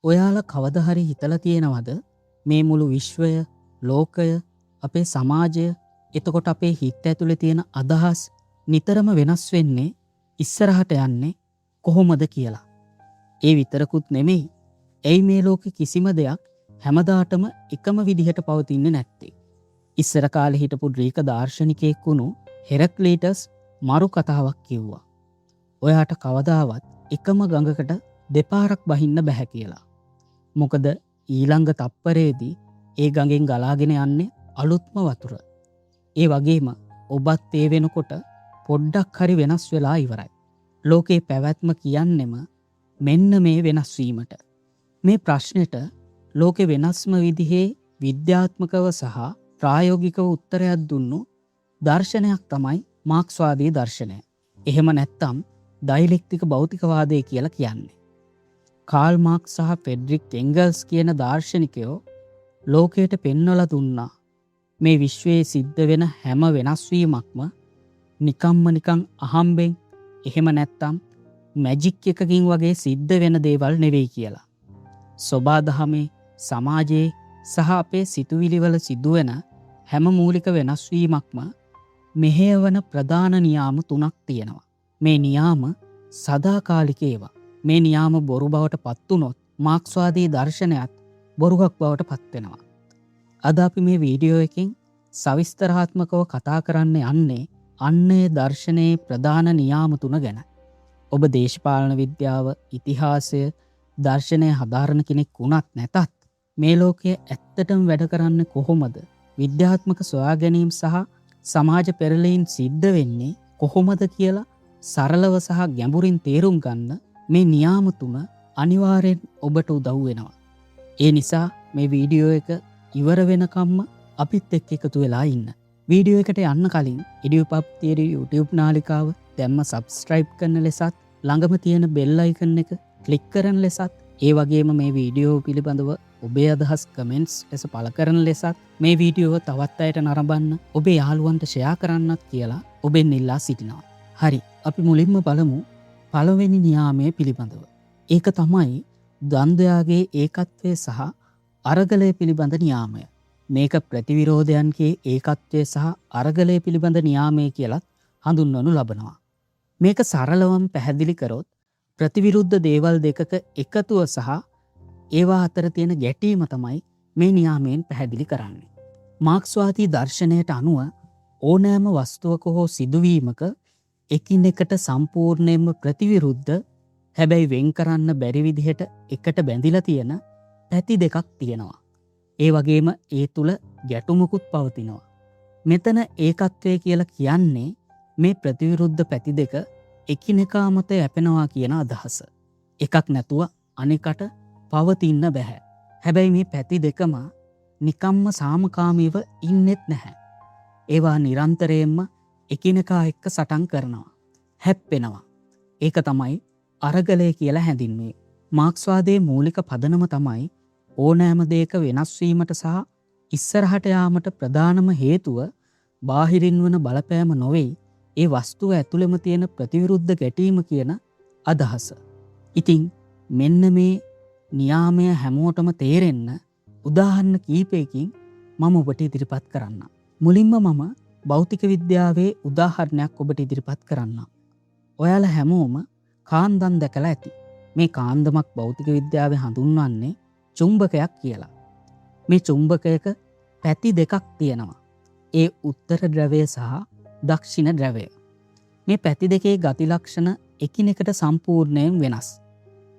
ඔයාලා කවදා හරි හිතලා තියෙනවද මේ මුළු විශ්වය, ලෝකය, අපේ සමාජය, එතකොට අපේ හිත ඇතුලේ තියෙන අදහස් නිතරම වෙනස් වෙන්නේ, ඉස්සරහට යන්නේ කොහොමද කියලා. ඒ විතරකුත් නෙමෙයි. ඇයි මේ ලෝකෙ කිසිම දෙයක් හැමදාටම එකම විදිහට පවතින්නේ නැත්තේ? ඉස්සර කාලේ හිටපු ග්‍රීක දාර්ශනිකයෙක් වුණු හෙරක්ලීටස් මරු කතාවක් කිව්වා. ඔයාට කවදාවත් එකම ගඟකට දෙපාරක් බහින්න බැහැ කියලා. මොකද ඊළඟ තප්පරේදී ඒ ගඟෙන් ගලාගෙන යන්නේ අලුත්ම වතුර. ඒ වගේම ඔබත් ඒ වෙනකොට පොඩ්ඩක් හරි වෙනස් වෙලා ඉවරයි. ලෝකේ පැවැත්ම කියන්නෙම මෙන්න මේ වෙනස් වීමට. මේ ප්‍රශ්නෙට ලෝකෙ වෙනස්ම විදිහේ විද්‍යාත්මකව සහ ප්‍රායෝගිකව උත්තරයක් දුන්නු දර්ශනයක් තමයි මාක්ස්වාදී දර්ශනය. එහෙම නැත්තම් ඩයලෙක්ටික භෞතිකවාදය කියලා කියන්නේ. කාල් මාක්ස් සහ ෆ්‍රෙඩරික් එන්ගල්ස් කියන දාර්ශනිකයෝ ලෝකයට පෙන්වලා දුන්නා මේ විශ්වයේ සිද්ධ වෙන හැම වෙනස් වීමක්ම නිකම්ම නිකං අහම්බෙන්, එහෙම නැත්තම් මැජික් එකකින් වගේ සිද්ධ වෙන දේවල් නෙවෙයි කියලා. සොබාදහමේ, සමාජයේ සහ අපේ සිතුවිලිවල සිදුවෙන හැම මූලික වෙනස් වීමක්ම මෙහෙයවන ප්‍රධාන නියාම තුනක් තියෙනවා. මේ නියාම සදාකාලික ඒවා. මේ නියාම බොරු බවට පත් වුණොත් මාක්ස්වාදී දර්ශනයත් බොරුවක් බවට පත් වෙනවා. අද අපි මේ වීඩියෝ එකෙන් සවිස්තරාත්මකව කතා කරන්න යන්නේ අන්න ඒ දර්ශනයේ ප්‍රධාන නියාම තුන ගැන. ඔබ දේශපාලන විද්‍යාව, ඉතිහාසය, දර්ශනය හදාරන කෙනෙක් වුණත් නැතත් මේ ලෝකය ඇත්තටම වැඩ කරන්නේ කොහොමද? විද්‍යාත්මක සොයා ගැනීම් සහ සමාජ පෙරලීම් සිද්ධ වෙන්නේ කොහොමද කියලා සරලව සහ ගැඹුරින් තේරුම් ගන්න මේ නියාම තුන අනිවාර්යෙන් ඔබට උදව් වෙනවා. ඒ නිසා මේ වීඩියෝ එක ඉවර වෙනකම්ම අපිත් එක්ක එකතු වෙලා ඉන්න. වීඩියෝ එකට යන්න කලින් ඉඩියුපබ් තියරි YouTube නාලිකාව දැම්ම සබ්ස්ක්‍රයිබ් කරන ලෙසත්, ළඟම තියෙන බෙල් අයිකන් එක ක්ලික් කරන ලෙසත්, ඒ වගේම මේ වීඩියෝ පිළිබඳව ඔබේ අදහස් කමෙන්ට්ස් ලෙස පළ කරන ලෙසත්, මේ වීඩියෝව තවත් අයට නරඹන්න ඔබේ යාළුවන්ට ෂෙයා කරන්නත් කියලා ඔබෙන් ඉල්ලා සිටිනවා. හරි, අපි මුලින්ම බලමු පළවෙනි නියාමය පිළිබඳව. ඒක තමයි ද්වන්ද්වයාගේ ඒකත්වය සහ අරගලය පිළිබඳ නියාමය. මේක ප්‍රතිවිරෝධයන්ගේ ඒකත්වය සහ අරගලය පිළිබඳ නියාමය කියලත් හඳුන්වනු ලබනවා. මේක සරලවම පැහැදිලි කරොත්, ප්‍රතිවිරුද්ධ දේවල් දෙකක එකතුව සහ ඒවා අතර තියෙන ගැටීම තමයි මේ නියාමයෙන් පැහැදිලි කරන්නේ. මාක්ස්වාදී දර්ශනයට අනුව ඕනෑම වස්තුවක හෝ සිදුවීමක එකිනෙකට සම්පූර්ණයෙන්ම ප්‍රතිවිරුද්ධ, හැබැයි වෙන් කරන්න බැරි විදිහට එකට බැඳිලා තියෙන පැති දෙකක් තියෙනවා. ඒ වගේම ඒ තුල ගැටුමකුත් පවතිනවා. මෙතන ඒකත්වය කියලා කියන්නේ මේ ප්‍රතිවිරුද්ධ පැති දෙක එකිනෙකා මත යැපෙනවා කියන අදහස. එකක් නැතුව අනෙකට පවතින්න බැහැ. හැබැයි මේ පැති දෙකම නිකම්ම සාමකාමීව ඉන්නෙත් නැහැ. ඒවා නිරන්තරයෙන්ම එකිනෙකා එක්ක සටන් කරනවා, හැප්පෙනවා. ඒක තමයි අරගලය කියලා හැඳින්වේ. මාක්ස්වාදයේ මූලික පදනම තමයි ඕනෑම දෙයක වෙනස් වීමට සහ ඉස්සරහට යාමට ප්‍රධානම හේතුව බාහිරින් වන බලපෑම නොවෙයි, ඒ වස්තුව ඇතුළෙම තියෙන ප්‍රතිවිරුද්ධ ගැටීම කියන අදහස. ඉතින් මෙන්න මේ නියාමය හැමෝටම තේරෙන්න උදාහරණ කීපයකින් මම ඔබට ඉදිරිපත් කරන්න. මුලින්ම මම භෞතික විද්‍යාවේ උදාහරණයක් ඔබට ඉදිරිපත් කරන්නම්. ඔයාලා හැමෝම කාන්දම් දැකලා ඇති. මේ කාන්දමක් භෞතික විද්‍යාවේ හඳුන්වන්නේ චුම්බකයක් කියලා. මේ චුම්බකයක පැති දෙකක් තියෙනවා. ඒ උත්තර ධ්‍රැවය සහ දක්ෂිණ ධ්‍රැවය. මේ පැති දෙකේ ගති ලක්ෂණ එකිනෙකට සම්පූර්ණයෙන් වෙනස්.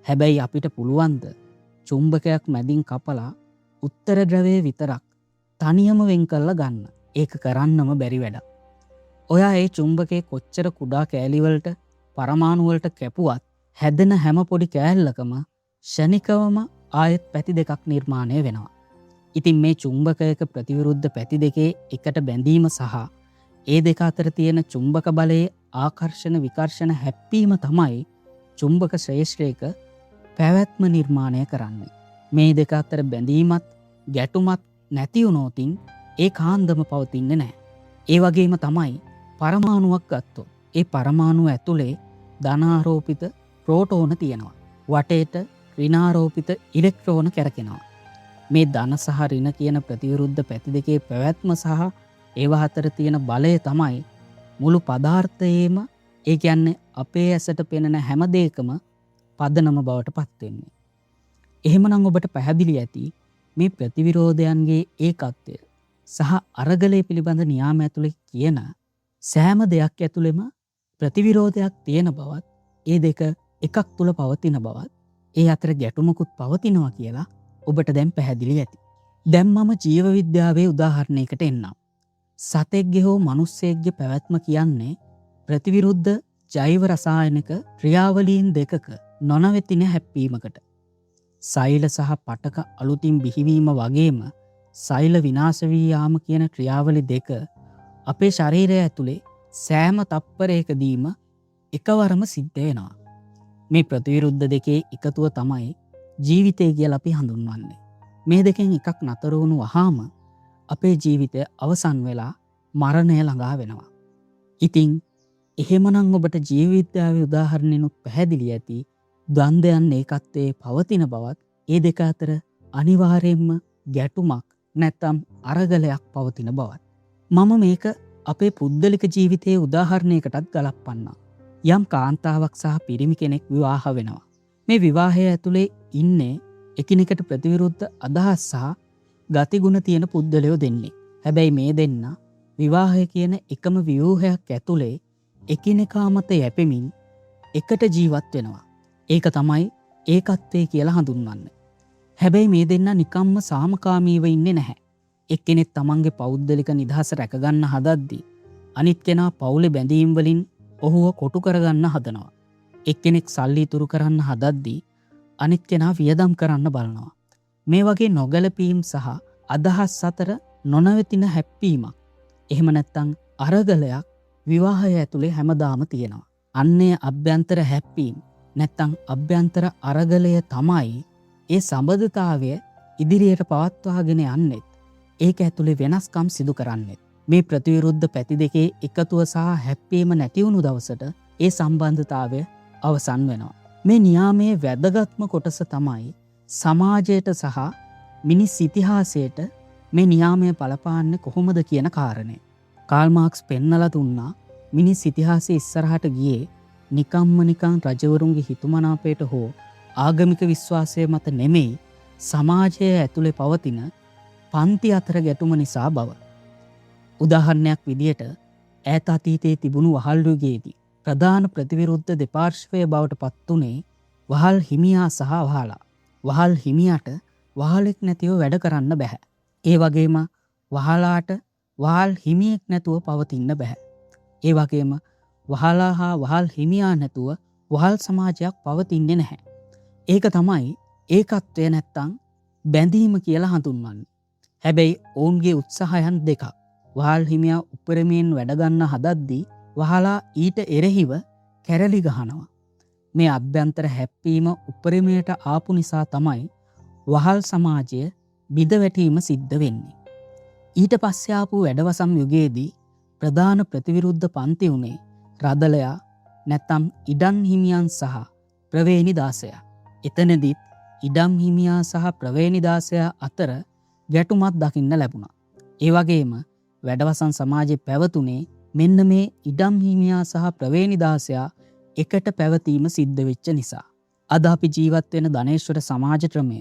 හැබැයි අපිට පුළුවන්ද චුම්බකයක් මැදින් කපලා උත්තර ධ්‍රැවය විතරක් තනියම වෙන් කරලා ගන්න? ඒක කරන්නම බැරි වැඩක්. ඔයා ඒ චුම්බකේ කොච්චර කුඩා කෑලි වලට, පරමාණු වලට කැපුවත් හැදෙන හැම පොඩි කෑල්ලකම ක්ෂණිකවම ආයෙත් පැති දෙකක් නිර්මාණය වෙනවා. ඉතින් මේ චුම්බකයක ප්‍රතිවිරුද්ධ පැති දෙකේ එකට බැඳීම සහ ඒ දෙක අතර තියෙන චුම්බක බලයේ ආකර්ෂණ විකර්ෂණ හැප්පීම තමයි චුම්බක ක්ෂේත්‍රයක පැවැත්ම නිර්මාණය කරන්නේ. මේ දෙක අතර බැඳීමත් ගැටුමත් නැති වුණොතින් ඒ කාන්දම පවතින්නේ නැහැ. ඒ වගේම තමයි පරමාණුවක් ගත්තොත් ඒ පරමාණුව ඇතුලේ ධනාරෝපිත ප්‍රෝටෝන තියෙනවා. වටේට ඍණාරෝපිත ඉලෙක්ට්‍රෝන කැරකෙනවා. මේ ධන සහ ඍණ කියන ප්‍රතිවිරුද්ධ පැති දෙකේ පැවැත්ම සහ ඒවා අතර තියෙන බලය තමයි මුළු පදාර්ථයේම, ඒ කියන්නේ අපේ ඇසට පෙනෙන හැම දෙයකම පදනම බවට පත් වෙන්නේ. එහෙමනම් ඔබට පැහැදිලි ඇති මේ ප්‍රතිවිරෝධයන්ගේ ඒකත්වය සහ අරගලය පිළිබඳ නියාම ඇතුලේ කියන සෑම දෙයක් ඇතුළෙම ප්‍රතිවිරෝධයක් තියෙන බවත්, ඒ දෙක එකක් තුල පවතින බවත්, ඒ අතර ගැටුමකුත් පවතිනවා කියලා ඔබට දැන් පැහැදිලි ඇති. දැන් මම ජීව විද්‍යාවේ උදාහරණයකට එන්නම්. සතෙක්ගේ හෝ මනුස්සයෙක්ගේ පැවැත්ම කියන්නේ ප්‍රතිවිරුද්ධ ජෛව රසායනික ක්‍රියාවලීන් දෙකක නොනවතින හැප්පීමකට. සෛල සහ පටක අලුතින් බිහිවීම වගේම සෛල විනාශ වී යාම කියන ක්‍රියාවලි දෙක අපේ ශරීරය ඇතුලේ සෑම තප්පරයකදීම එකවරම සිද්ධ වෙනවා. මේ ප්‍රතිවිරුද්ධ දෙකේ එකතුව තමයි ජීවිතය කියලා අපි හඳුන්වන්නේ. මේ දෙකෙන් එකක් නතර වුණු වහාම අපේ ජීවිතය අවසන් වෙලා මරණය ළඟා වෙනවා. ඉතින් එහෙමනම් ඔබට ජීව විද්‍යාවේ උදාහරණෙනුත් පැහැදිලි ඇති ද්වන්දයන් ඒකත්වයේ පවතින බවත්, ඒ දෙක අතර අනිවාර්යයෙන්ම ගැටුමක් නැත්තම් අරගලයක් පවතින බවත්. මම මේක අපේ පුද්ගලික ජීවිතයේ උදාහරණයකටත් ගලප්පන්නම්. යම් කාන්තාවක් සහ පිරිමි කෙනෙක් විවාහ වෙනවා. මේ විවාහය ඇතුලේ ඉන්නේ එකිනෙකට ප්‍රතිවිරුද්ධ අදහස් සහ ගතිගුණ තියෙන පුද්ගලයෝ දෙන්නේ. හැබැයි මේ දෙන්න විවාහය කියන එකම ව්‍යුහයක් ඇතුලේ එකිනෙකා මත යැපෙමින් එකට ජීවත් වෙනවා. ඒක තමයි ඒකත්වය කියලා හඳුන්වන්නේ. හැබැයි මේ දෙන්න නිකම්ම සාමකාමීව ඉන්නේ නැහැ. එක්කෙනෙක් තමන්ගේ පෞද්ගලික නිදහස රැකගන්න හදද්දී අනිත් කෙනා පවුලේ බැඳීම් වලින් ඔහුව කොටු කරගන්න හදනවා. එක්කෙනෙක් සල්ලි ඉතුරු කරන්න හදද්දී අනිත් කෙනා වියදම් කරන්න බලනවා. මේ වගේ නොගැලපීම් සහ අදහස් අතර නොනවතින හැප්පීමක්, එහෙම නැත්නම් අරගලයක් විවාහය ඇතුලේ හැමදාම තියෙනවා. අන්නේ අභ්‍යන්තර හැප්පීම් නැත්නම් අභ්‍යන්තර අරගලය තමයි ඒ සබඳතාවය ඉදිරියට පවත්වාගෙන යන්නෙත්, ඒක ඇතුලේ වෙනස්කම් සිදු කරන්නෙත්. මේ ප්‍රතිවිරුද්ධ පැති දෙකේ එකතුව සහ හැප්පීම නැති වුණු දවසට ඒ සම්බන්ධතාවය අවසන් වෙනවා. මේ නියාමයේ වැදගත්ම කොටස තමයි සමාජයට සහ මිනිස් ඉතිහාසයට මේ නියාමය බලපාන්නේ කොහොමද කියන කාරණය. කාල් මාක්ස් පෙන්නලා දුන්නා මිනිස් ඉතිහාසයේ ඉස්සරහට ගියේ නිකම්ම නිකං රජවරුන්ගේ හිතුමනාපයට හෝ ආගමික විශ්වාසය මත නෙමෙයි, සමාජය ඇතුලේ පවතින පන්ති අතර ගැටුම නිසා බව. උදාහරණයක් විදියට ඈත අතීතයේ තිබුණු වහල් යුගයේදී ප්‍රධාන ප්‍රතිවිරුද්ධ දෙපාර්ශ්වය බවට පත් වුණේ වහල් හිමියා සහ වහලා. වහල් හිමියාට වහලෙක් නැතිව වැඩ කරන්න බැහැ. ඒ වගේම වහලාට වහල් හිමියෙක් නැතුව පවතින්න බැහැ. ඒ වගේම වහලා හා වහල් හිමියා නැතුව වහල් සමාජයක් පවතින්නේ නැහැ. ඒක තමයි ඒකත්වය නැත්තම් බැඳීම කියලා හඳුන්වන්නේ. හැබැයි ඔවුන්ගේ උත්සාහයන් දෙකක්. වහල් හිමියා උපරිමයෙන් වැඩ ගන්න හදද්දී වහලා ඊට එරෙහිව කැරලි ගහනවා. මේ අභ්‍යන්තර හැප්පීම උපරිමයට ආපු නිසා තමයි වහල් සමාජය බිඳ වැටීම සිද්ධ වෙන්නේ. ඊට පස්සේ ආපු වැඩවසම් යුගයේදී ප්‍රධාන ප්‍රතිවිරුද්ධ පන්ති වුණේ රදලයා නැත්තම් ඉඩම් හිමියන් සහ ප්‍රවේණි දාසයා. එතනදිත් ඉඩම් හිමියා සහ ප්‍රවේණි දාසයා අතර ගැටුමක් දකින්න ලැබුණා. ඒ වගේම වැඩවසම් සමාජය පැවතුනේ මෙන්න මේ ඉඩම් හිමියා සහ ප්‍රවේණි දාසයා එකට පැවතීම සිද්ධ වෙච්ච නිසා. අද අපි ජීවත් වෙන ධනේශ්වර සමාජ ක්‍රමය,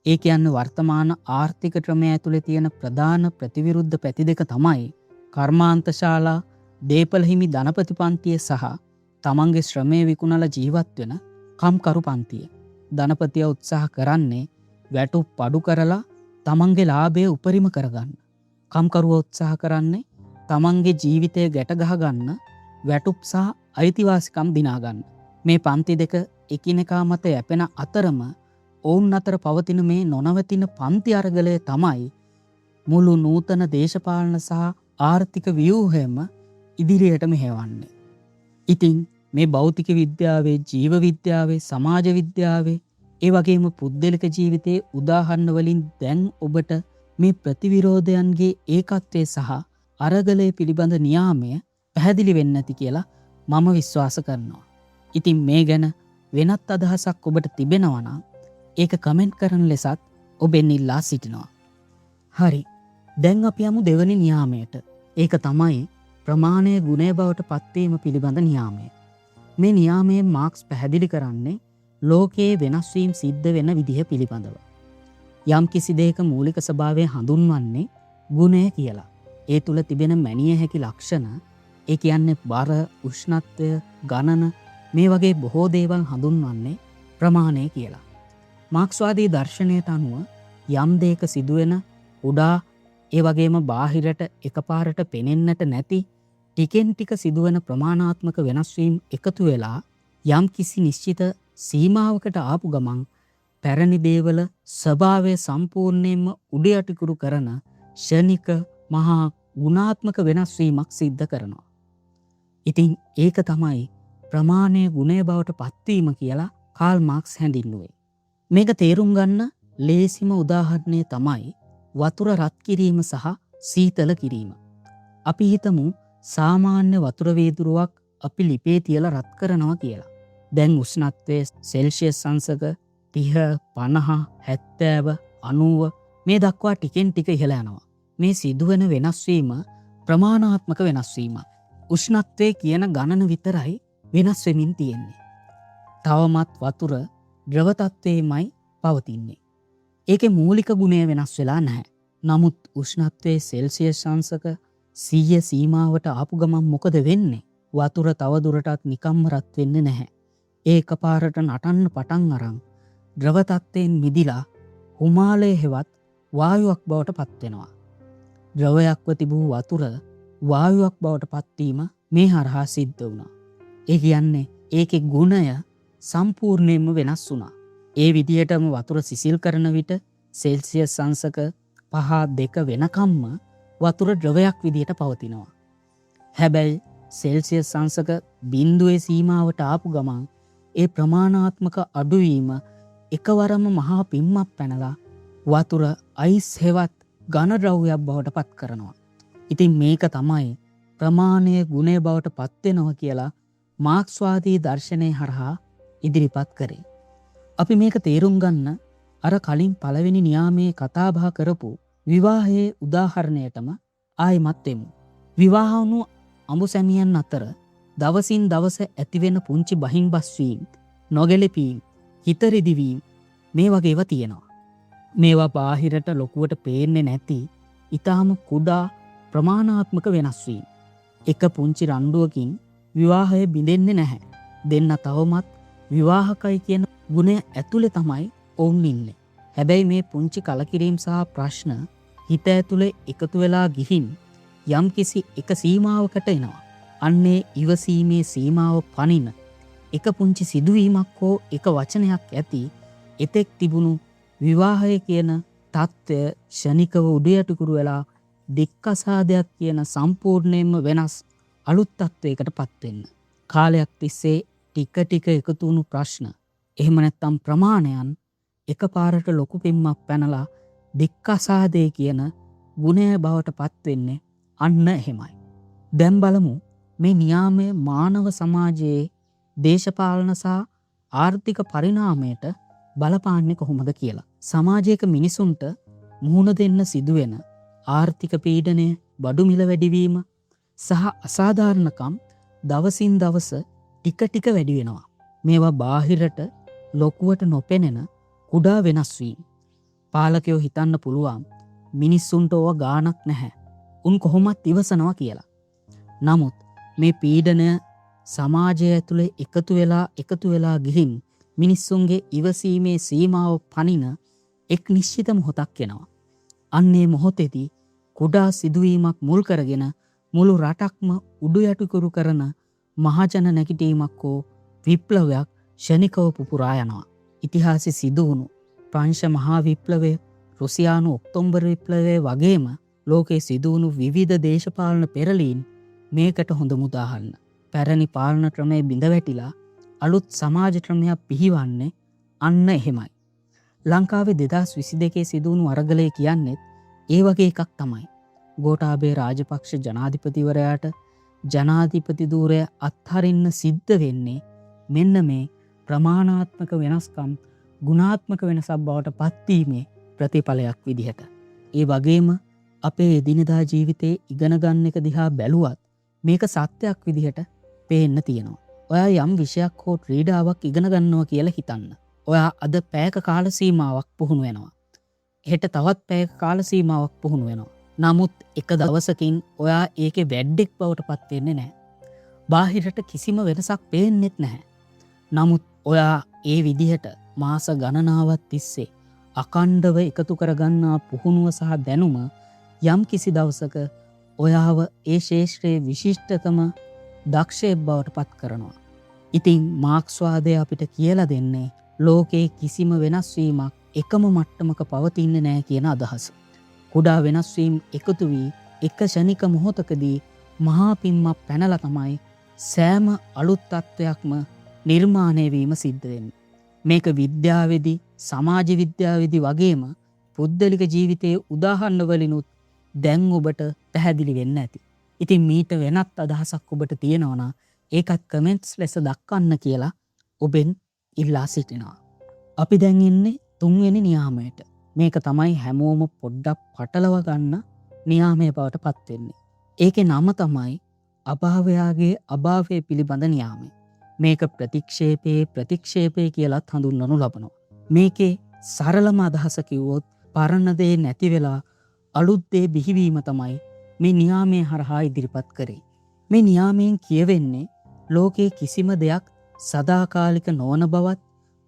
ඒ කියන්නේ වර්තමාන ආර්ථික ක්‍රමය ඇතුලේ තියෙන ප්‍රධාන ප්‍රතිවිරුද්ධ පැති දෙක තමයි කර්මාන්ත ශාලා, දේපළ හිමි ධනපති පන්තිය සහ තමන්ගේ ශ්‍රමය විකුණලා ජීවත් වෙන කම්කරු පන්තිය. ධනපතිය උත්සාහ කරන්නේ වැටුප් අඩු කරලා තමන්ගේ ලාභය උපරිම කරගන්න. කම්කරුව උත්සාහ කරන්නේ තමන්ගේ ජීවිතය ගැට ගහගන්න වැටුප් සහ අයිතිවාසිකම් දිනාගන්න. මේ පන්ති දෙක එකිනෙකා මත යැපෙන අතරම ඔවුන් අතර පවතින මේ නොනවතින පන්ති අරගලය තමයි මුළු නූතන දේශපාලන සහ ආර්ථික ව්‍යුහයම ඉදිරියට මෙහෙවන්නේ. ඉතින් මේ භෞතික විද්‍යාවේ, ජීව විද්‍යාවේ, සමාජ විද්‍යාවේ, ඒ වගේම පුද්ගලික ජීවිතයේ උදාහරණ වලින් දැන් ඔබට මේ ප්‍රතිවිරෝධයන්ගේ ඒකත්වය සහ අරගලය පිළිබඳ නියාමය පැහැදිලි වෙන්න ඇති කියලා මම විශ්වාස කරනවා. ඉතින් මේ ගැන වෙනත් අදහසක් ඔබට තිබෙනවා නම් ඒක කමෙන්ට් කරන ලෙසත් ඔබෙන් ඉල්ලා සිටිනවා. හරි. දැන් අපි යමු දෙවනි නියාමයට. ඒක තමයි ප්‍රමාණය ගුණය බවට පත්වීම පිළිබඳ නියාමය. මේ නියාමයෙන් මාක්ස් පැහැදිලි කරන්නේ ලෝකයේ වෙනස් වීම් සිද්ධ වෙන විදිහ පිළිබඳව. යම් කිසි දෙයක මූලික ස්වභාවය හඳුන්වන්නේ ගුණය කියලා. ඒ තුල තිබෙන මැනිය හැකි ලක්ෂණ, ඒ කියන්නේ බර, උෂ්ණත්වය, ගණන මේ වගේ බොහෝ දේවල් හඳුන්වන්නේ ප්‍රමාණය කියලා. මාක්ස්වාදී දර්ශනයට අනුව යම් දෙයක සිදුවෙන කුඩා, ඒ වගේම බාහිරට එකපාරට පෙනෙන්නට නැති ටිකෙන් ටික සිදුවන ප්‍රමාණාත්මක වෙනස් වීම් එකතු වෙලා යම් කිසි නිශ්චිත සීමාවකට ආපු ගමන් පැරණි දේවල ස්වභාවය සම්පූර්ණයෙන්ම උඩ යටිකුරු කරන ෂණික මහා ගුණාත්මක වෙනස් වීමක් සිද්ධ කරනවා. ඉතින් ඒක තමයි ප්‍රමාණය ගුණය බවට පත්වීම කියලා කාල් මාක්ස් හැඳින්නුවේ. මේක තේරුම් ගන්න ලේසිම උදාහරණය තමයි වතුර රත් කිරීම සහ සීතල කිරීම. අපි හිතමු සාමාන්‍ය වතුර වීදුරුවක් අපි ලිපේ තියලා රත් කරනවා කියලා. දැන් උෂ්ණත්වය සෙල්සියස් අංශක 30, 50, 70, 90 මේ දක්වා ටිකෙන් ටික ඉහළ යනවා. මේ සිදුවන වෙනස් වීම ප්‍රමාණාත්මක වෙනස් වීමක්. උෂ්ණත්වය කියන ගණන විතරයි වෙනස් වෙමින් තියෙන්නේ. තවමත් වතුර ද්‍රව තත්ත්වයේමයි පවතින්නේ. ඒකේ මූලික ගුණය වෙනස් වෙලා නැහැ. නමුත් උෂ්ණත්වයේ සෙල්සියස් අංශක 100 සීමාවට ආපු ගමන් මොකද වෙන්නේ? වතුර තව දුරටත් නිකම්ම රත් වෙන්නේ නැහැ. ඒ එකපාරට නටන්න පටන් අරන් ද්‍රව තත්ත්වයෙන් මිදිලා හිමාලය හෙවත් වායුවක් බවට පත් වෙනවා. ද්‍රවයක්ව තිබූ වතුර වායුවක් බවට පත්වීම මේ හරහා සිද්ධ වුණා. ඒ කියන්නේ ඒකේ ගුණය සම්පූර්ණයෙන්ම වෙනස් වුණා. ඒ විදිහටම වතුර සිසිල් කරන විට සෙල්සියස් අංශක 5 2 වෙනකම්ම වතුර ද්‍රවයක් විදිහට පවතිනවා. හැබැයි සෙල්සියස් අංශක බිංදුවේ සීමාවට ආපු ගමන් ඒ ප්‍රමාණාත්මක අඩුවීම එකවරම මහා පිම්මක් පැනලා වතුර අයිස් හෙවත් ඝන ද්‍රව්‍යයක් බවට පත් කරනවා. ඉතින් මේක තමයි ප්‍රමාණය ගුණය බවට පත් වෙනවා කියලා මාක්ස්වාදී දර්ශනය හරහා ඉදිරිපත් කරේ. අපි මේක තේරුම් ගන්න අර කලින් පළවෙනි නියාමයේ කතා බහ කරපු විවාහයේ උදාහරණයටම ආයිමත් වෙමු. විවාහ වුණු අඹු සැමියන් අතර දවසින් දවස ඇතිවෙන පුංචි බහින් බස්වීම්, නොගැලපීම්, හිත රිදිවීම් මේ වගේ ඒවා තියෙනවා. මේවා බාහිරට ලොකුවට පේන්නේ නැති ඊටාම කුඩා ප්‍රමාණාත්මක වෙනස් වීම්. එක පුංචි රණ්ඩුවකින් විවාහය බිඳෙන්නේ නැහැ. දෙන්න තවමත් විවාහකයි කියන ගුණය ඇතුලේ තමයි ඔවුන් ඉන්නේ. හැබැයි මේ පුංචි කලකිරීම් සහ ප්‍රශ්න හිත ඇතුලේ එකතු වෙලා ගිහින් යම්කිසි එක සීමාවකට එනවා. අන්නේ ඉවසීමේ සීමාව පනින එක පුංචි සිදුවීමක් හෝ එක වචනයක් ඇති එතෙක් තිබුණු විවාහය කියන තත්ත්වය ක්ෂණිකව උඩයටුකුරු වෙලා දික්කසාදයක් කියන සම්පූර්ණයෙන්ම වෙනස් අලුත් තත්ත්වයකට පත් වෙන්න. කාලයක් තිස්සේ ටික ටික එකතු වුණු ප්‍රශ්න එහෙම නැත්නම් ප්‍රමාණයන් එකපාරට ලොකු පිම්මක් පැනලා දික්කසාදේ කියන ගුණය බවට පත් වෙන්නේ අන්න එහෙමයි. දැන් බලමු මේ නියාමය මානව සමාජයේ දේශපාලන සහ ආර්ථික පරිණාමයට බලපාන්නේ කොහොමද කියලා. සමාජයක මිනිසුන්ට මුහුණ දෙන්න සිදුවෙන ආර්ථික පීඩනය, බඩු මිල වැඩිවීම සහ අසාධාරණකම් දවසින් දවස ටික ටික වැඩි වෙනවා. මේවා බාහිරට ලොකුවට නොපෙනෙන කුඩා වෙනස් වීම්. පාලකයෝ හිතන්න පුළුවන් මිනිස්සුන්ට ඕවා ගාණක් නැහැ. උන් කොහොමත් ඉවසනවා කියලා. නමුත් මේ පීඩනය සමාජය ඇතුලේ එකතු වෙලා එකතු වෙලා ගිහින් මිනිස්සුන්ගේ ඉවසීමේ සීමාව පනින එක් නිශ්චිත මොහොතක් එනවා. අන්නේ මොහොතේදී කුඩා සිදුවීමක් මුල් කරගෙන මුළු රටක්ම උඩු යටිකුරු කරන මහජන නැගිටීමක් හෝ විප්ලවයක් ක්ෂණිකව පුපුරා යනවා. ඉතිහාසයේ සිදු වුණු ප්‍රංශ මහා විප්ලවය, රුසියානු ඔක්තෝබර් විප්ලවය වගේම ලෝකයේ සිදු වුණු විවිධ දේශපාලන පෙරලීන් මේකට හොඳම උදාහරණ. පැරණි පාලන ක්‍රමය බිඳ වැටිලා අලුත් සමාජ ක්‍රමයක් පිහිවන්නේ අන්න එහෙමයි. ලංකාවේ 2022 සිදු වුණු අරගලය කියන්නේත් ඒ වගේ එකක් තමයි. ගෝඨාභය රාජපක්ෂ ජනාධිපතිවරයාට ජනාධිපති ධූරය අත්හරින්න සිද්ධ වෙන්නේ මෙන්න මේ ප්‍රමාණාත්මක වෙනස්කම් ගුණාත්මක වෙනසක් බවට පත්වීමේ ප්‍රතිඵලයක් විදිහට. ඒ වගේම අපේ එදිනෙදා ජීවිතේ ඉගෙන ගන්න එක දිහා බැලුවත් මේක සත්‍යයක් විදිහට පේන්න තියෙනවා. ඔයා යම් විෂයක් හෝ ක්‍රීඩාවක් ඉගෙන ගන්නවා කියලා හිතන්න. ඔයා අද පැයක කාල සීමාවක් පුහුණු වෙනවා. හෙට තවත් පැයක කාල සීමාවක් පුහුණු වෙනවා. නමුත් එක දවසකින් ඔයා ඒකේ වැඩ්ඩෙක් බවට පත් වෙන්නේ නැහැ. බාහිරට කිසිම වෙනසක් පේන්නෙත් නැහැ. නමුත් ඔයා ඒ විදිහට මාස ගණනාවක් තිස්සේ අකණ්ඩව එකතු කරගන්නා පුහුණුව සහ දැනුම යම් කිසි දවසක ඔයාව ඒ ක්ෂේත්‍රයේ විශිෂ්ටතම දක්ෂයෙක් බවට පත් කරනවා. ඉතින් මාක්ස්වාදය අපිට කියලා දෙන්නේ ලෝකයේ කිසිම වෙනස් වීමක් එකම මට්ටමක පවතින්නේ නෑ කියන අදහස. කුඩා වෙනස් වීම් එකතු වී එක ක්ෂණික මොහොතකදී මහා පිම්මක් පැනලා තමයි සෑම අලුත් තත්ත්වයක්ම නිර්මාණය වීම සිද්ධ වෙන්නේ. මේක විද්‍යාවේදී, සමාජ විද්‍යාවේදී වගේම පුද්ගලික ජීවිතයේ උදාහරණ වලිනුත් දැන් ඔබට පැහැදිලි වෙන්න ඇති. ඉතින් මීට වෙනත් අදහසක් ඔබට තියෙනවා නම් ඒකත් කමෙන්ට්ස් ලෙස දක්වන්න කියලා ඔබෙන් ඉල්ලා සිටිනවා. අපි දැන් ඉන්නේ තුන්වෙනි නියාමයට. මේක තමයි හැමෝම පොඩ්ඩක් පටලව ගන්න නියාමය බවට පත් වෙන්නේ. ඒකේ නම තමයි අභාවයාගේ අභාවය පිළිබඳ නියාමය. මේක ප්‍රතික්ෂේපයේ ප්‍රතික්ෂේපය කියලත් හඳුන්වනු ලබනවා. මේකේ සරලම අදහස කිව්වොත් පරණ දේ නැති වෙලා අලුත් දේ බිහිවීම තමයි මේ නියාමය හරහා ඉදිරිපත් කරේ. මේ නියාමයෙන් කියවෙන්නේ ලෝකයේ කිසිම දෙයක් සදාකාලික නොවන බවත්,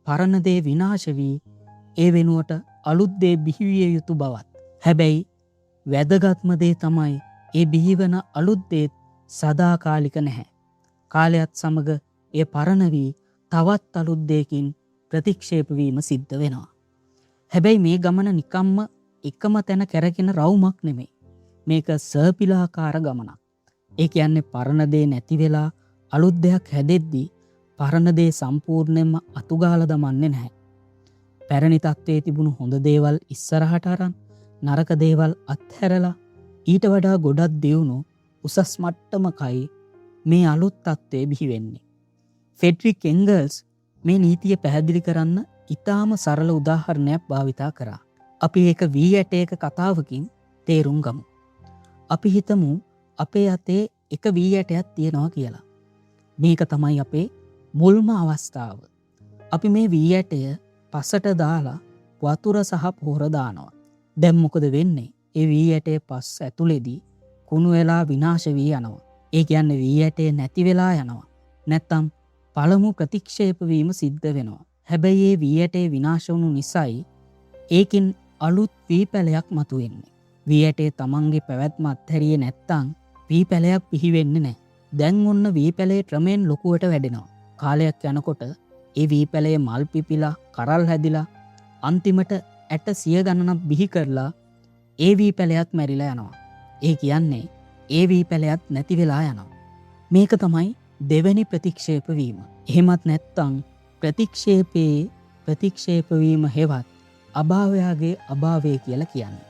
පරණ දේ විනාශ වී ඒ වෙනුවට අලුත් දේ බිහිවිය යුතු බවත්. හැබැයි වැදගත්ම දේ තමයි ඒ බිහිවන අලුත් දේත් සදාකාලික නැහැ. කාලයත් සමග එය පරණ වී තවත් අලුත් දෙයකින් ප්‍රතික්ෂේප වීම සිද්ධ වෙනවා. හැබැයි මේ ගමන නිකම්ම එකම තැන කැරකෙන රවුමක් නෙමෙයි. මේක සර්පිලාකාර ගමනක්. ඒ කියන්නේ පරණ දේ නැති වෙලා අලුත් දෙයක් හැදෙද්දී පරණ දේ සම්පූර්ණයෙන්ම අතුගාලා දමන්නේ නැහැ. පැරණි තත්ත්වයේ තිබුණු හොඳ දේවල් ඉස්සරහට අරන් නරක දේවල් අත්හැරලා ඊට වඩා ගොඩක් දියුණු උසස් මට්ටමකයි මේ අලුත් තත්ත්වය බිහි වෙන්නේ. ෆෙඩරික් එන්ගල්ස් මේ නීතිය පැහැදිලි කරන්න ඉතාම සරල උදාහරණයක් භාවිතා කරා. අපි ඒක වී ඇටයක කතාවකින් තේරුම් ගමු. අපි හිතමු අපේ අතේ එක වී ඇටයක් තියෙනවා කියලා. මේක තමයි අපේ මුල්ම අවස්ථාව. අපි මේ වී ඇටය පසට දාලා වතුර සහ පොහොර දානවා. දැන් මොකද වෙන්නේ? ඒ වී ඇටය පස් ඇතුලේදී කුණු වෙලා විනාශ වී යනවා. ඒ කියන්නේ වී ඇටය නැති වෙලා යනවා. නැත්තම් පළමු ප්‍රතික්ෂේප වීම සිද්ධ වෙනවා. හැබැයි ඒ වී ඇටය විනාශ වුණු නිසායි ඒකෙන් අලුත් වී පැලයක් මතුවෙන්නේ. වී ඇටේ තමන්ගේ පැවැත්ම අත්හැරියේ නැත්තම් වී පැලයක් බිහි වෙන්නේ නැහැ. දැන් ඔන්න වී පැලේ ක්‍රමයෙන් ලොකුවට වැඩෙනවා. කාලයක් යනකොට ඒ වී පැලේ මල් පිපිලා කරල් හැදිලා අන්තිමට ඇට සිය ගණනක් බිහි කරලා ඒ වී පැලයත් මැරිලා යනවා. ඒ කියන්නේ ඒ වී පැලයත් නැති වෙලා යනවා. මේක තමයි දෙවැනි ප්‍රතික්ෂේප වීම. එහෙමත් නැත්තම් ප්‍රතික්ෂේපයේ ප්‍රතික්ෂේප වීම හෙවත් අභාවයාගේ අභාවය කියලා කියන්නේ.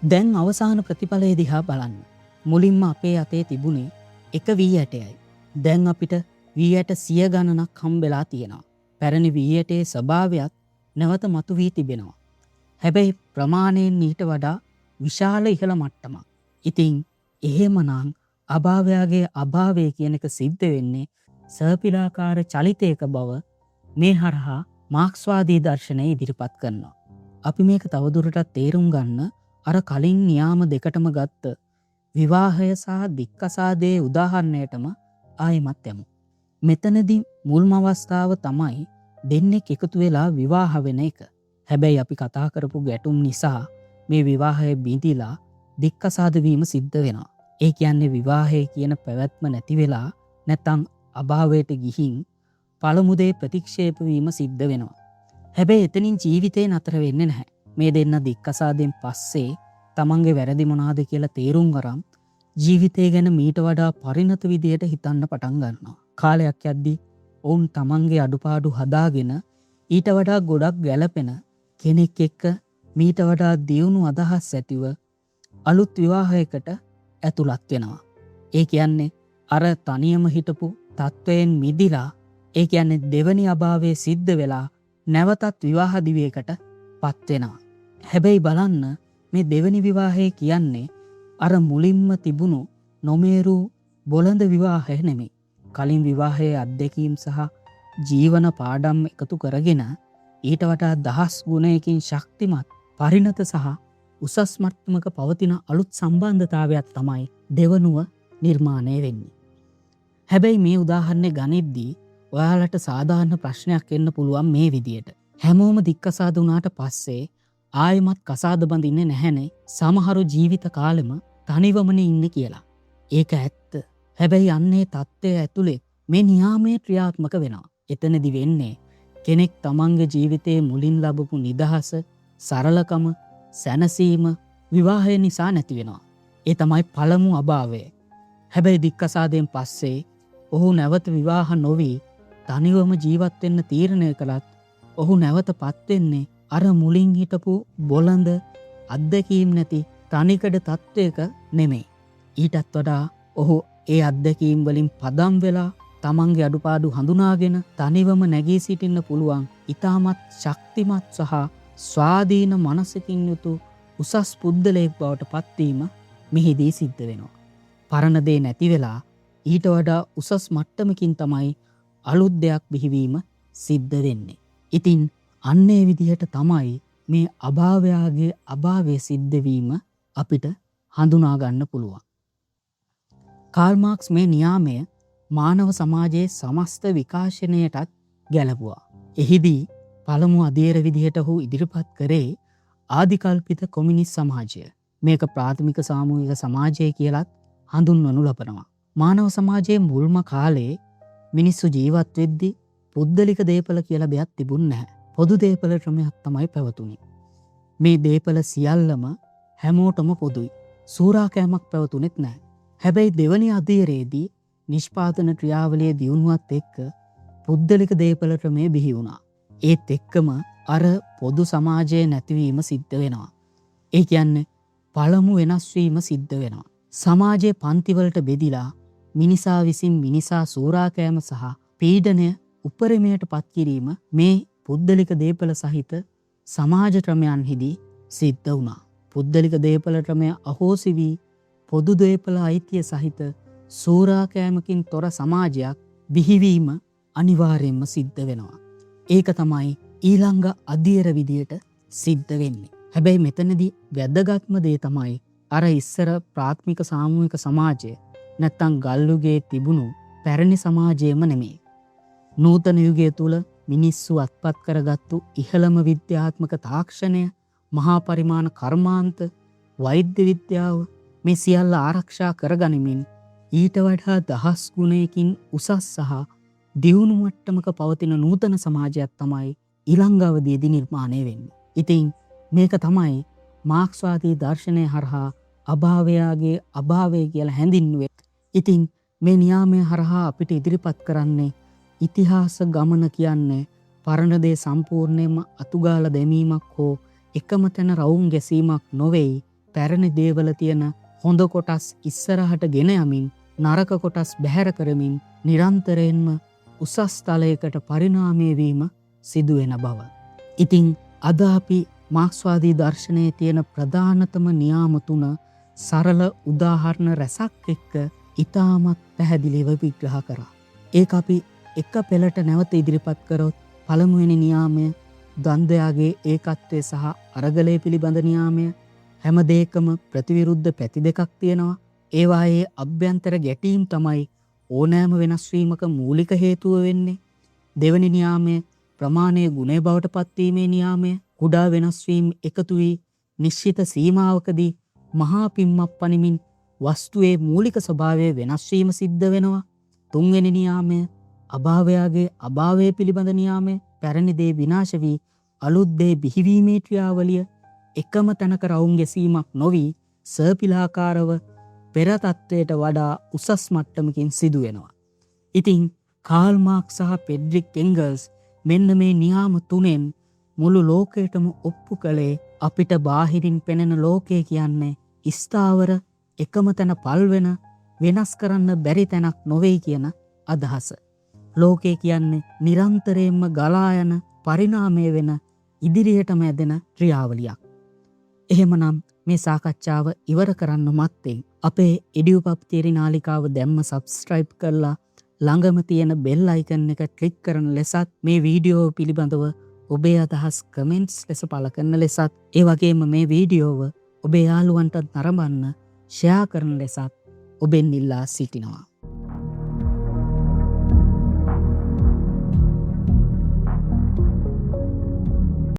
දැන් අවසාන ප්‍රතිඵලය දිහා බලන්න. මුලින්ම අපේ අතේ තිබුණේ එක වී ඇටයයි. දැන් අපිට වී ඇට සිය ගණනක් හම්බෙලා තියෙනවා. පැරණි වී ඇටේ ස්වභාවයත් නැවත මතු වී තිබෙනවා. හැබැයි ප්‍රමාණයෙන් ඊට වඩා විශාල ඉහළ මට්ටමක්. ඉතින් එහෙමනම් අභාවයාගේ අභාවය කියන එක සිද්ධ වෙන්නේ සර්පිලාකාර චලිතයක බව මේ හරහා මාක්ස්වාදී දර්ශනය ඉදිරිපත් කරනවා. අපි මේක තවදුරටත් තේරුම් ගන්න අර කලින් නියාම දෙකටම ගත්ත විවාහය සහ දික්කසාදයේ උදාහරණයටම ආයෙමත් යමු. මෙතනදී මුල්ම අවස්ථාව තමයි දෙන්නෙක් එකතු වෙලා විවාහ වෙන එක. හැබැයි අපි කතා කරපු ගැටුම් නිසා මේ විවාහය බිඳිලා දික්කසාද වීම සිද්ධ වෙනවා. ඒ කියන්නේ විවාහය කියන පැවැත්ම නැති වෙලා නැත්තම් අභාවයට ගිහින් පළමු දේ ප්‍රතික්ෂේප වීම සිද්ධ වෙනවා. හැබැයි එතනින් ජීවිතේ නතර වෙන්නේ නැහැ. මේ දෙන්න දික්කසාදෙන් පස්සේ තමන්ගේ වැරදි මොනවාද කියලා තේරුම් අරන් ජීවිතය ගැන මීට වඩා පරිණත විදියට හිතන්න පටන් ගන්නවා. කාලයක් යද්දී ඔවුන් තමන්ගේ අඩුපාඩු හදාගෙන ඊට වඩා ගොඩක් ගැලපෙන කෙනෙක් එක්ක මීට වඩා දියුණු අදහස් ඇතිව අලුත් විවාහයකට ඇතුළත් වෙනවා. ඒ කියන්නේ අර තනියම හිටපු තත්ත්වයෙන් මිදිලා, ඒ කියන්නේ දෙවනි අභාවයේ සිද්ධ වෙලා නැවතත් විවාහ දිවියකට පත් වෙනවා. හැබැයි බලන්න, මේ දෙවෙනි විවාහය කියන්නේ අර මුලින්ම තිබුණු නොමේරු බොළඳ විවාහය නෙමෙයි. කලින් විවාහයේ අත්දැකීම් සහ ජීවන පාඩම් එකතු කරගෙන ඊට වඩා දහස් ගුණයකින් ශක්තිමත්, පරිණත සහ උසස් මට්ටමක පවතින අලුත් සම්බන්ධතාවයක් තමයි දෙවනුව නිර්මාණය වෙන්නේ. හැබැයි මේ උදාහරණය ගනිද්දී ඔයාලට සාධාරණ ප්‍රශ්නයක් එන්න පුළුවන් මේ විදියට. හැමෝම දික්කසාද වුණාට පස්සේ ආයෙමත් කසාද බඳින්නේ නැහැනේ, සමහරු ජීවිත කාලෙම තනිවමනේ ඉන්නේ කියලා. ඒක ඇත්ත. හැබැයි අන්නේ තත්ත්වය ඇතුලේ මේ නියාමය ක්‍රියාත්මක වෙනවා. එතනදි වෙන්නේ කෙනෙක් තමන්ගේ ජීවිතයේ මුලින් ලැබපු නිදහස, සරලකම, සැනසීම විවාහය නිසා නැති වෙනවා. ඒ තමයි පළමු අභාවය. හැබැයි දික්කසාදයෙන් පස්සේ ඔහු නැවත විවාහ නොවී තනිවම ජීවත් වෙන්න තීරණය කළත් ඔහු නැවත පත් වෙන්නේ අර මුලින් හිටපු බොළඳ අත්දැකීම් නැති තනිකඩ තත්ත්වයක නෙමෙයි. ඊටත් වඩා ඔහු ඒ අත්දැකීම් වලින් පදම් වෙලා තමන්ගේ අඩුපාඩු හඳුනාගෙන තනිවම නැගී සිටින්න පුළුවන් ඉතාමත් ශක්තිමත් සහ ස්වාධීන මනසකින් යුතු උසස් පුද්ගලයෙක් බවට පත්වීම මෙහිදී සිද්ධ වෙනවා. පරණ දේ නැති වෙලා ඊට වඩා උසස් මට්ටමකින් තමයි අලුත් දෙයක් බිහිවීම සිද්ධ වෙන්නේ. ඉතින් අන්න ඒ විදිහට තමයි මේ අභාවයාගේ අභාවය සිද්ධ වීම අපිට හඳුනා ගන්න පුළුවන්. කාල් මාක්ස් මේ නියාමය මානව සමාජයේ සමස්ත විකාශනයටත් ගැලපුවා. එහිදී පළමු අදියර විදිහට ඔහු ඉදිරිපත් කරේ ආදිකල්පිත කොමියුනිස්ට් සමාජය. මේක ප්‍රාථමික සාමූහික සමාජය කියලත් හඳුන්වනු ලබනවා. මානව සමාජයේ මුල්ම කාලේ මිනිස්සු ජීවත් වෙද්දී පුද්ගලික දේපල කියලා දෙයක් තිබුණ නැහැ. පොදු දේපල ක්‍රමයක් තමයි පැවතුනේ. මේ දේපල සියල්ලම හැමෝටම පොදුයි. සූරාකෑමක් පැවතුනෙත් නැහැ. හැබැයි දෙවනි අදියරේදී නිෂ්පාදන ක්‍රියාවලියේ දියුණුවත් එක්ක පුද්ගලික දේපල ක්‍රමය බිහි වුණා. ඒත් එක්කම අර පොදු සමාජයේ නැතිවීම සිද්ධ වෙනවා. ඒ කියන්නේ පළමු වෙනස් වීම සිද්ධ වෙනවා. සමාජයේ පන්තිවලට බෙදිලා මිනිසා විසින් මිනිසා සූරාකෑම සහ පීඩනය උපරිමයට පත් කිරීම මේ පුද්ගලික දේපල සහිත සමාජ ක්‍රමයන්හිදී සිද්ධ වුණා. පුද්ගලික දේපල ක්‍රමය අහෝසි වී පොදු දේපල අයිතිය සහිත සූරාකෑමකින් තොර සමාජයක් බිහිවීම අනිවාර්යයෙන්ම සිද්ධ වෙනවා. ඒක තමයි ඊළඟ අදියර විදියට සිද්ධ වෙන්නේ. හැබැයි මෙතනදී වැදගත්ම දේ තමයි අර ඉස්සර ප්‍රාථමික සාමූහික සමාජය නැත්තම් ගල්ලුගේ තිබුණු පැරණි සමාජයම නෙමෙයි. නූතන යුගය තුල මිනිස්සු අත්පත් කරගත්තු ඉහළම විද්‍යාත්මක තාක්ෂණය, මහා පරිමාණ කර්මාන්ත, වෛද්‍ය විද්‍යාව මේ සියල්ල ආරක්ෂා කරගනිමින් ඊට වඩා දහස් ගුණයකින් උසස් සහ දියුණු මට්ටමක පවතින නූතන සමාජයක් තමයි ඊළඟ අවධියේදී නිර්මාණය වෙන්නේ. ඉතින් මේක තමයි මාක්ස්වාදී දර්ශනය හරහා අභාවයාගේ අභාවය කියලා හැඳින්නුවේ. ඉතින් මේ නියාමය හරහා අපිට ඉදිරිපත් කරන්නේ ඉතිහාස ගමන කියන්නේ පරණ දේ සම්පූර්ණයෙන්ම අතුගාලා දැමීමක් හෝ එකම තැන රවුම් ගැසීමක් නොවේයි. පැරණි දේවල තියෙන හොඳ කොටස් ඉස්සරහට ගෙන යමින් නරක කොටස් බැහැර කරමින් නිරන්තරයෙන්ම උසස් තලයකට පරිණාමය වීම සිදුවෙන බව. ඉතින් අද අපි මාක්ස්වාදී දර්ශනයේ තියෙන ප්‍රධානතම නියාම තුන සරල උදාහරණ රැසක් එක්ක ඉතාමත් පැහැදිලිව විග්‍රහ කරා. ඒක අපි එක පෙළට නැවත ඉදිරිපත් කරොත් පළමුවෙනි නියාමය ද්වන්ද්වයාගේ ඒකත්වය සහ අරගලය පිළිබඳ නියාමය. හැම දෙයකම ප්‍රතිවිරුද්ධ පැති දෙකක් තියෙනවා. ඒවායේ අභ්‍යන්තර ගැටීම් තමයි ඕනෑම වෙනස් වීමක මූලික හේතුව වෙන්නේ. දෙවැනි නියාමය ප්‍රමාණය ගුණය බවට පත්වීමේ නියාමය. කුඩා වෙනස් වීම් එකතු වී නිශ්චිත සීමාවකදී මහා පිම්මක් පනිමින් වස්තුවේ මූලික ස්වභාවය වෙනස් වීම සිද්ධ වෙනවා. තුන්වෙනි නියාමය අභාවයාගේ අභාවය පිළිබඳ නියාමය. පැරණි දේ විනාශ වී අලුත් දේ බිහිවීමේ ක්‍රියාවලිය එකම තැනක රවුම් ගැසීමක් නොවී සර්පිලාකාරව පෙර තත්ත්වයට වඩා උසස් මට්ටමකින් සිදු වෙනවා. ඉතින් කාල් මාක්ස් සහ ෆ්‍රෙඩරික් එන්ගල්ස් මෙන්න මේ නියාම තුනෙන් මුළු ලෝකයටම ඔප්පු කළේ අපිට බාහිරින් පෙනෙන ලෝකය කියන්නේ ස්ථාවර එකම තැන පල්වෙන වෙනස් කරන්න බැරි තැනක් නොවේ කියන අදහස. ලෝකය කියන්නේ නිරන්තරයෙන්ම ගලා යන පරිණාමය වෙන ඉදිරියටම ඇදෙන ක්‍රියාවලියක්. එහෙමනම් මේ සාකච්ඡාව ඉවර කරන්න මත්තෙන් අපේ එඩියුපබ් තියරි නාලිකාව දැම්ම සබ්ස්ක්‍රයිබ් කරලා ළඟම තියෙන බෙල් අයිකන් එක ක්ලික් කරන ලෙසත්, මේ වීඩියෝව පිළිබඳව ඔබේ අදහස් කමෙන්ට්ස් ලෙස පළ කරන ලෙසත්, ඒ වගේම මේ වීඩියෝව ඔබේ යාළුවන්ටත් නරඹන්න ෂෙයා කරන ලෙසත් ඔබෙන් ඉල්ලා සිටිනවා.